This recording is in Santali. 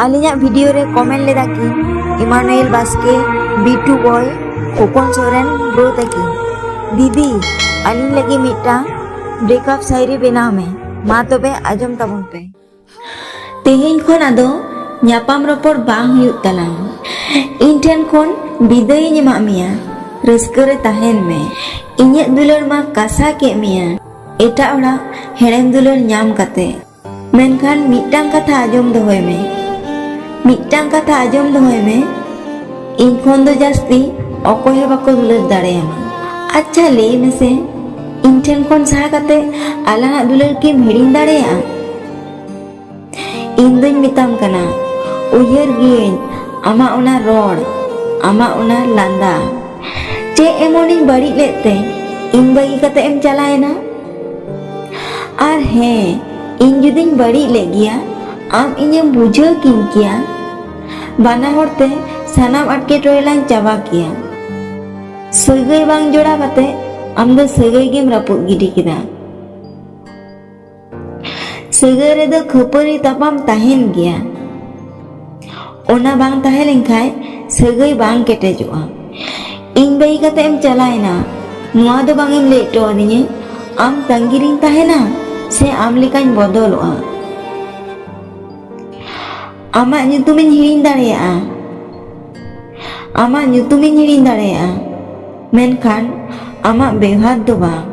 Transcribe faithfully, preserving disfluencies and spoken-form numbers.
ᱟᱹᱞᱤᱧᱟᱜ ᱵᱷᱤᱰᱤᱭᱳ ᱨᱮ ᱠᱚᱢᱮᱱᱴ ᱞᱮᱫᱟ ᱠᱤᱱ ᱤᱢᱟᱱᱩᱭᱮᱞ ᱵᱟᱥᱠᱮ, ᱵᱤᱴᱩ ᱵᱚᱭ, ᱠᱷᱚᱠᱚᱱ ᱥᱚᱨᱮᱱ ᱵᱨᱳ ᱛᱟᱹᱠᱤᱱ, "ᱫᱤᱫᱤ, ᱟᱹᱞᱤᱧ ᱞᱟᱹᱜᱤᱫ ᱢᱤᱫᱴᱟᱝ ᱵᱨᱮᱠᱟᱯ ᱥᱟᱭᱨᱤ ᱵᱮᱱᱟᱣ ᱢᱮ, ᱢᱟ ᱛᱚᱵᱮ ᱟᱸᱡᱚᱢ ᱛᱟᱵᱚᱱ ᱯᱮ᱾ ᱛᱮᱦᱮᱧ ᱠᱷᱚᱱ ᱟᱫᱚ ᱧᱟᱯᱟᱢ ᱨᱚᱯᱚᱲ ᱵᱟᱝ ᱦᱩᱭᱩᱜ ᱛᱟᱞᱟᱝ᱾ ᱤᱧ ᱴᱷᱮᱱ ᱠᱷᱚᱱ ᱵᱤᱫᱟᱹᱭ ᱤᱧ ᱮᱢᱟᱜ ᱢᱮᱭᱟ, ᱨᱟᱹᱥᱠᱟᱹ ᱨᱮ ᱛᱟᱦᱮᱱ ᱢᱮ᱾ ᱤᱧᱟᱹᱜ ᱫᱩᱞᱟᱹᱲ ᱢᱟ ᱠᱟᱥᱟ ᱠᱮᱫ ᱢᱮᱭᱟ ᱮᱴᱟᱜ ᱦᱚᱲᱟᱜ ᱦᱮᱲᱮᱢ ᱫᱩᱞᱟᱹᱲ ᱧᱟᱢ ᱠᱟᱛᱮ᱾ ᱢᱮᱱᱠᱷᱟᱱ ᱢᱤᱫᱴᱟᱝ ᱠᱟᱛᱷᱟ ᱟᱸᱡᱚᱢ ᱫᱚᱦᱚᱭ ᱢᱮ, ᱢᱤᱫᱴᱟᱝ ᱠᱟᱛᱷᱟ ᱟᱸᱡᱚᱢ ᱫᱚᱦᱚᱭ ᱢᱮ, ᱤᱧ ᱠᱷᱚᱱ ᱫᱚ ᱡᱟᱹᱥᱛᱤ ᱚᱠᱚᱭ ᱦᱚᱸ ᱵᱟᱠᱚ ᱫᱩᱞᱟᱹᱲ ᱫᱟᱲᱮᱭᱟᱢᱟ᱾ ᱟᱪᱪᱷᱟ, ᱞᱟᱹᱭ ᱢᱮᱥᱮ, ᱤᱧ ᱴᱷᱮᱱ ᱠᱷᱚᱱ ᱥᱟᱦᱟ ᱠᱟᱛᱮ ᱟᱞᱟᱝᱟᱜ ᱫᱩᱞᱟᱹᱲ ᱠᱤᱢ ᱦᱤᱲᱤᱧ ᱫᱟᱲᱮᱭᱟᱜᱼᱟ?" ᱤᱧ ᱫᱩᱧ ᱢᱮᱛᱟᱢ ᱠᱟᱱᱟ, ᱩᱭᱦᱟᱹᱨ ᱜᱤᱭᱟᱹᱧ ᱟᱢᱟᱜ ᱚᱱᱟ ᱨᱚᱲ, ᱟᱢᱟᱜ ᱚᱱᱟ ᱞᱟᱸᱫᱟ᱾ ᱪᱮᱫ ᱮᱢᱚᱱᱤᱧ ᱵᱟᱹᱲᱤᱡ ᱞᱮᱫ ᱛᱮ ᱤᱧ ᱵᱟᱹᱜᱤ ᱠᱟᱛᱮ ᱮᱢ ᱪᱟᱞᱟᱣᱮᱱᱟ? ᱟᱨ ᱦᱮᱸ, ᱤᱧ ᱡᱩᱫᱤᱧ ᱵᱟᱹᱲᱤᱡ ᱞᱮᱫ ᱜᱮᱭᱟ, ᱟᱢ ᱤᱧᱮᱢ ᱵᱩᱡᱷᱟᱹᱣ ᱠᱤᱧ ᱠᱮᱭᱟ, ᱵᱟᱱᱟ ᱦᱚᱲ ᱛᱮ ᱥᱟᱱᱟᱢ ᱮᱴᱠᱮᱴᱚᱬᱮ ᱞᱟᱝ ᱪᱟᱵᱟ ᱠᱮᱭᱟ᱾ ᱥᱟᱹᱜᱟᱹᱭ ᱵᱟᱝ ᱡᱚᱲᱟᱣ ᱠᱟᱛᱮ ᱟᱢ ᱫᱚ ᱥᱟᱹᱜᱟᱹᱭ ᱜᱮᱢ ᱨᱟᱹᱯᱩᱫ ᱜᱤᱰᱤ ᱠᱮᱫᱟ᱾ ᱥᱟᱹᱜᱟᱹᱭ ᱨᱮᱫᱚ ᱠᱷᱟᱹᱯᱟᱹᱨᱤ ᱛᱟᱯᱟᱢ ᱛᱟᱦᱮᱱ ᱜᱮᱭᱟ᱾ ᱚᱱᱟ ᱵᱟᱝ ᱛᱟᱦᱮᱸ ᱞᱮᱱᱠᱷᱟᱱ ᱥᱟᱹᱜᱟᱹᱭ ᱵᱟᱝ ᱠᱮᱴᱮᱡᱚᱜᱼᱟ᱾ ᱤᱧ ᱵᱟᱹᱜᱤ ᱠᱟᱛᱮ ᱮᱢ ᱪᱟᱞᱟᱣᱮᱱᱟ, ᱱᱚᱣᱟ ᱫᱚ ᱵᱟᱝ ᱮᱢ ᱞᱟᱹᱭ ᱦᱚᱴᱚ ᱟᱹᱫᱤᱧᱟ ᱟᱢ ᱛᱟᱺᱜᱤ ᱨᱤᱧ ᱛᱟᱦᱮᱱᱟ ᱥᱮ ᱟᱢ ᱞᱮᱠᱟᱧ ᱵᱚᱫᱚᱞᱚᱜᱼᱟ᱾ ᱟᱢᱟᱜ ᱧᱩᱛᱩᱢᱤᱧ ᱦᱤᱲᱤᱧ ᱫᱟᱲᱮᱭᱟᱜᱼᱟ, ᱟᱢᱟᱜ ᱧᱩᱛᱩᱢᱤᱧ ᱦᱤᱲᱤᱧ ᱫᱟᱲᱮᱭᱟᱜᱼᱟ, ᱢᱮᱱᱠᱷᱟᱱ ᱟᱢᱟᱜ ᱵᱮᱣᱦᱟᱨ ᱫᱚ ᱵᱟᱝ᱾